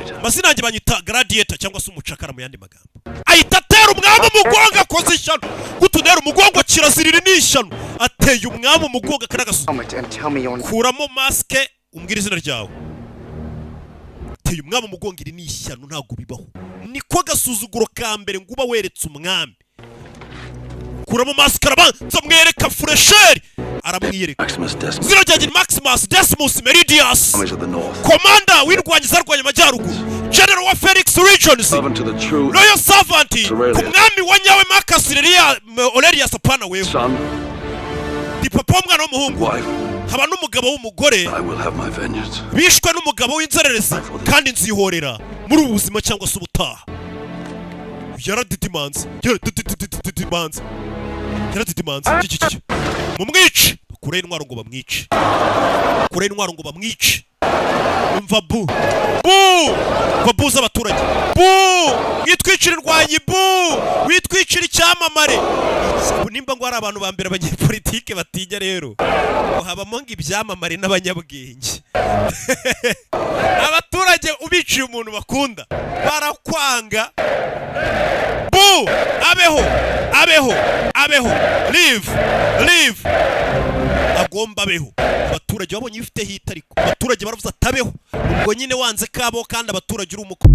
Gladiator. Amazina yanjye banyita Gladiator cyangwa se umucakara mu yandi magambo. Ahita atera umwami umugongo, akoze ishyano. Gutunera umugongo kirazirira, ni ishyano. Ateye umwami umugongo, akaragasoza. Helmet and tell me your Kuramo masike, umbwire izina ryawe. Ateye umwami umugongo, iri ni ishyano, ntabwo bibaho. Niko agasuzuguro ka mbere ngo uba weretse umwami. Kuramo masike, arabanza amwereka fraîcheur, aramwiyereka. Maximus Decimus. Izina ryanjye ni Maximus Decimus Meridius. Armies of the North. Commander w'indwanyi zarwanya amajyaruguru, General wa Felix Legions. Servant to the true Loyal servant ku Aurelius. mwami wa nyawe Marcus Aurelius apana wewe. Son, Ndi papa w'umwana w'umuhungu, wife, haba n'umugabo w'umugore. I will have my vengeance. Bishwe n'umugabo w'inzererezi, kandi nzihorera muri ubu buzima cyangwa se ubutaha. Yaradidimanze, yaradididididimanze, yaradidimanze. Iki, iki, iki. Mumwice! Bakureho intwaro ngo bamwice, bakureho intwaro ngo bamwice. Umva bu bu, umva bu z'abaturage, bu witwicira indwanyi, bu witwicira icyamamare. Ubu nimba ngo hari abantu ba mbere abanyepolitike batinya rero, ngo habamo ngo ibyamamare n'abanyabwenge. Abaturage ubiciye umuntu bakunda barakwanga. Bu abeho, abeho, abeho, live, live, agomba abeho. Abaturage babonye ifite hit, ariko abaturage baravuze atabeho. Ubwo nyine wanze kabo kandi abaturage uri umuko.